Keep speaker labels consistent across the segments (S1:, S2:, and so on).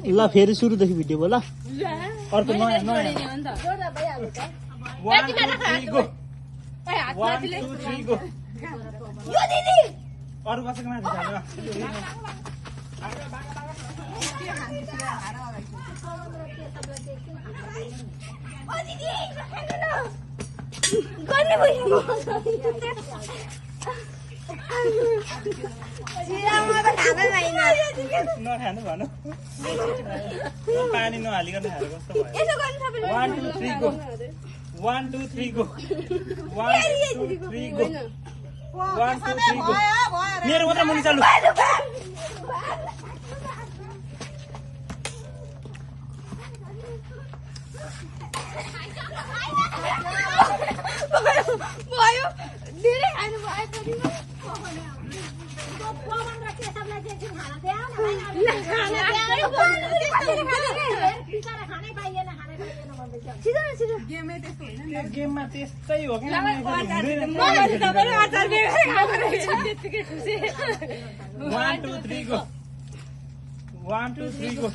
S1: ल फेरि सुरुदेखि भिडियो भयो ल अर्को नयाँ नयाँ 1 2 3 गो 1 2 3 गो
S2: यो दिदी
S1: अरु कसैको माथि हाल्नु
S2: ओ दिदी गर्ने भयो
S1: नखानु भन्नु पानी नहालिकन खाएको कस्तो भयो 1 2 3 गो 1 2 3 गो 1 2 3 गो 1 2 3 गो मेरो मात्र मुनि चालु
S2: भयो धेरै खानु भयो
S1: गेममा त्यस्तै हो कि 1 2 3 गो 1 2 3 गो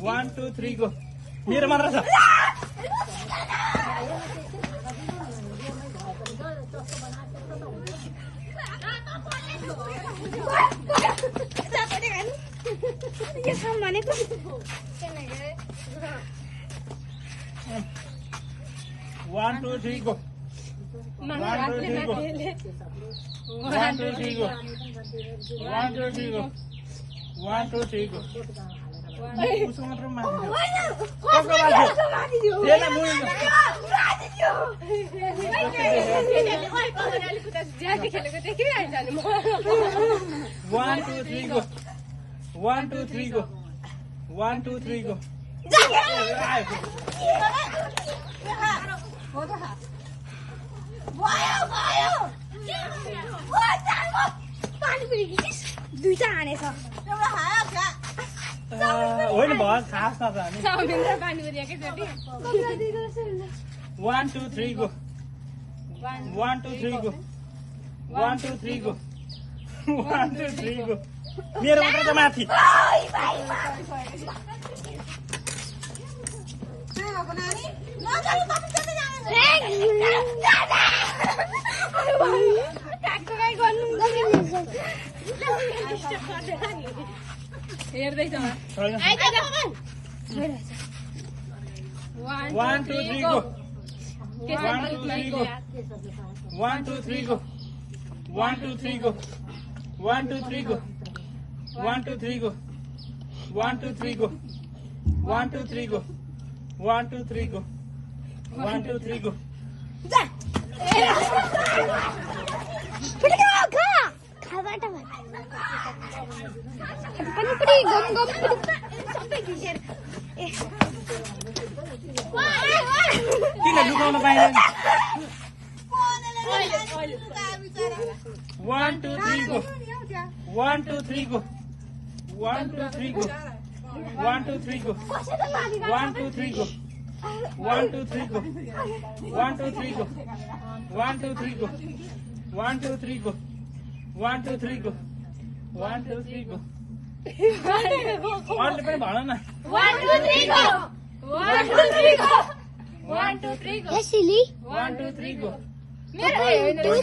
S1: 1 2 3 गो मेरो मात्र छ
S2: यो सम भनेको
S1: 1 2 3 go 1 2 3 go 1 2 3 go 1 2 3 go 1 2 3 go उसको मात्र माथि कसको माथि त्यसले मुनि 1 2 3 गो 1 2 3 गो 1 2 3 गो
S2: दुईटा हानेछ
S1: होइन भयो खास न त हामी 1 2 3 गो 1 2 3 गो 1 2 3 गो 1 2 3 गो मेरो मात्र त माथि
S2: हेर्दैछ
S1: 1 2 3 go 1 2 3 go 1 2 3 go 1 2 3 go 1 2 3 go 1 2 3 go 1 2 3 go 1 2 3 go 1 2 3 go 1 2 3 go किन लुकाउन पाइँदैन 1 2 3 go 1 2 3 go 1 2 3 go 1 2 3 go 1 2 3 go 1 2 3 go 1 2 3 go 1 2 3 go 1 2 3 go 1 2 3 go 1 2 3 go अरूले पनि भन न
S2: 1 2 3 go 1 2 3 go 1 2 3 go
S3: Silly.
S1: 1 2 3 go
S2: मेरो होइन 1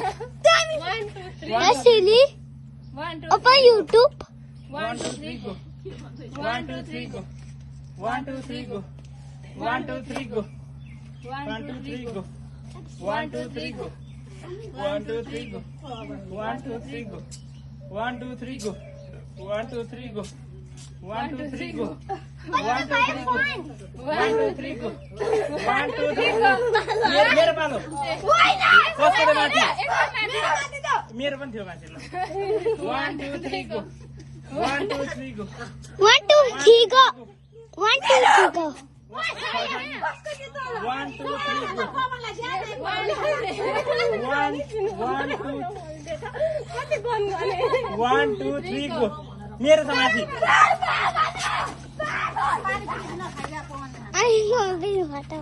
S2: 2 3
S3: Silly.
S2: 1 2
S3: Open YouTube.
S1: 1 2 3 go 1 2 3 go 1 2 3 go 1 2 3 go 1 2 3 go 1 2 3 go 1 2 3 go 1 2 3 go 1 2 3 go 1 2 3 go 1 2 3 go 1 2 3 go 1 2 3 go 1 2 3 go मेरो पालो कसले माथि मेरो पनि थियो माथि ल 1 2 3 go 1 2 3 go
S3: 1 2 3 go. 1 2 3 go.
S1: 1 2 3 go 1 2 3 go मेरो त माथि
S3: I love you, Vata.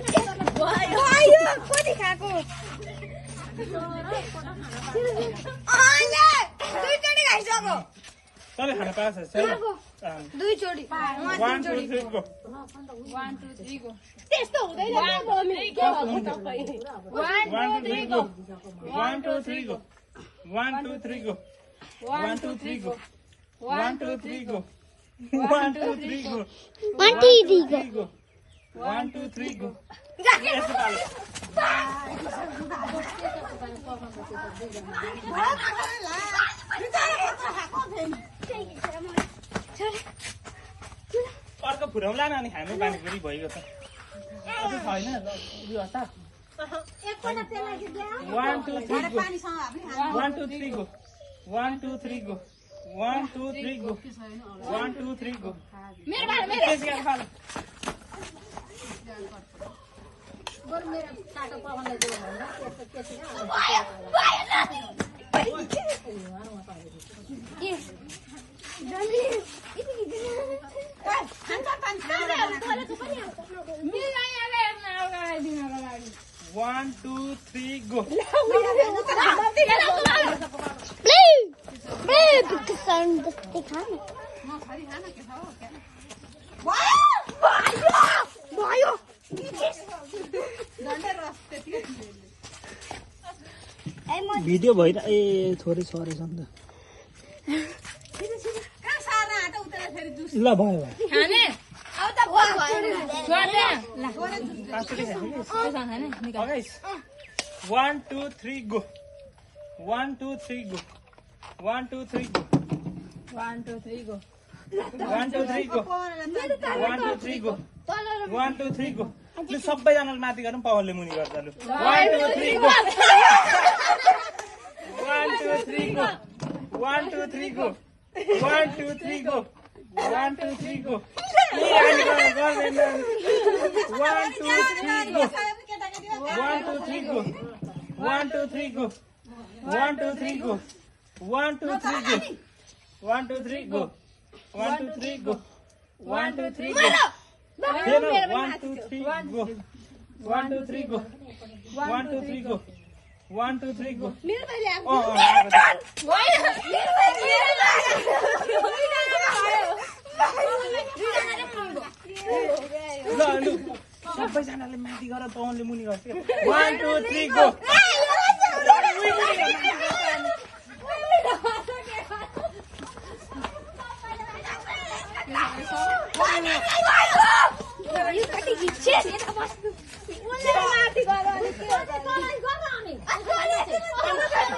S2: आयो कति खाको अले दुईचोटी खाइसक्यो
S1: तँले खान पाएको छ छैन?
S3: दुईचोटि
S1: 1 2 3 गो
S2: 1 2 3 गो
S3: त्यस्तो हुँदैन नि मम्मी के भन्नु तपाईँ
S2: 1 2 3 go
S1: 1 2 3 go 1 2 3 go 1 2 3 go 1 2 3 go 1 2 3 go
S3: 1 2 3 go
S1: 1 2 3 go यसो पालो अर्को फुराउला न अनि खानु पानीपुरी भइगयो त अझै छैन यो हता 1 2 3 go 1 2 3 go 1 2 3 go 1 2 3 go 1 2 3 go
S2: मेरो भाइ मेरो
S1: त्यसै गरी खानु One, 2, 3, go. भिडियो भइरा ए थोरै सरेछ नि त ल भयो
S2: खाने
S3: अब त
S1: Guys, 1 2 3 go 1 2 3 go 1 2 3 go
S2: 1 2 3 go
S1: 1 2 3 go 1 2 3 go 1 2 3 go लु सबैजनाले माथि गरौँ पवनले मुनि गर्छ लु 1 2 3 go 1 2 3 go 1 2 3 go 1 2 3 go 1 2 3 go 1 2 3 go 1 2 3 go 1 2 3 go 1 2 3 go 1 2 3 go 1 2 3 go 1 2 3 go 1 2 3 go 1 2 3 go 1 2 3 go 1 2 3 go 1 2 3 go ल सबैजनाले माथि गरेर पवनले मुनि गर्छ 1 2 3 go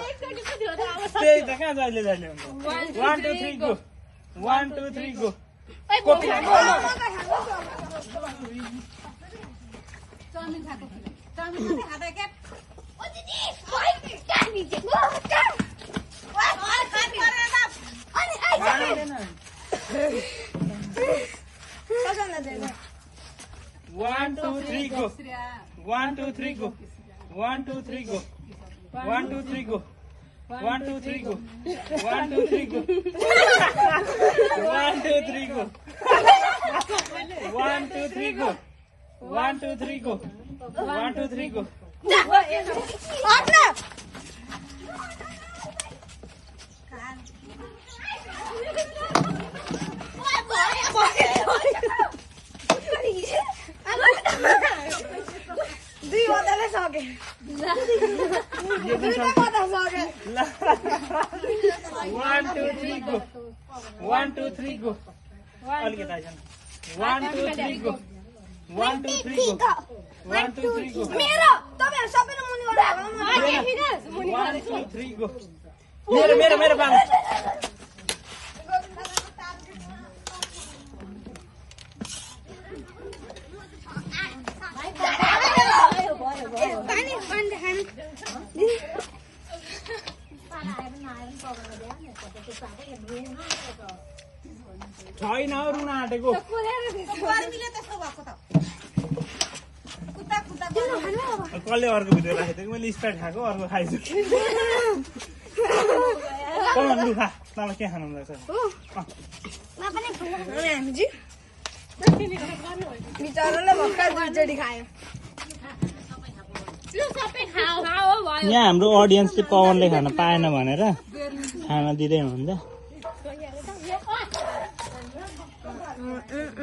S1: त्यही त कहाँ जहिले जहिले हुन्छ 1 2 3 go 1 2 3 go copy One, two, three, go. 1 2 3 go 1 2 3 go 1 2 3 go 1 2 3 go 1 2 3 go 1 2 3 go 1 2 3 go 1 2 3 go 1 2 3 go One, two, three, go. 1 2 3 go अलिकति आइज 1 2 3 go 1 2 3 go 1 2 3 go
S3: मेरो तपाईहरु सबैले मुनि गर्नु
S1: 1 2 3 go मेरो बाबु छैन रुन आँटेको कसले अर्को भिडियो राखेको मैले स्टार्ट खाएको अर्को खाइछु लु खा तँलाई के खानु मन लाग्छ यहाँ हाम्रो अडियन्सले पवनले खान पाएन भनेर खाना दिँदै हुनुहुन्छ
S2: Ito,